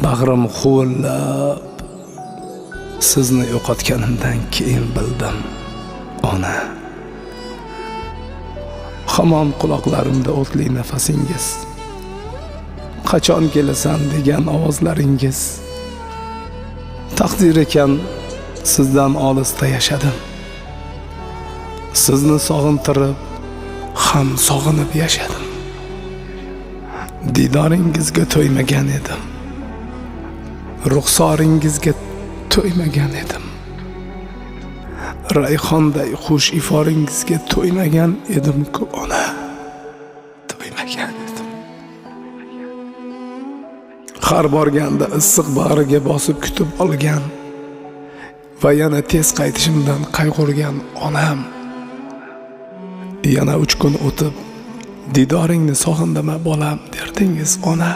Bag'rim huvillab, sizni yo'qotganimdan keyin bildim, ona. Hamon quloqlarimda o'tli nafasingiz, qachon kelasan degan ovozlaringiz. Taqdir ekan, sizdan olisda yashadim. Sizni sog'intirib, ham sog'inib yashadim. Didoringizga to'ymagan edim. Ruxsoringizga to'ymagan edim. Rayhonday xush iforingizga to'ymagan edim-ku, ona. To'ymagan edim. Har borganda issiq bag'riga bosib kutib olgan va yana tez qaytishimdan qayg'urgan onam. Yana 3 kun o'tib, didoringni sog'indim, bolam, derdingiz, ona.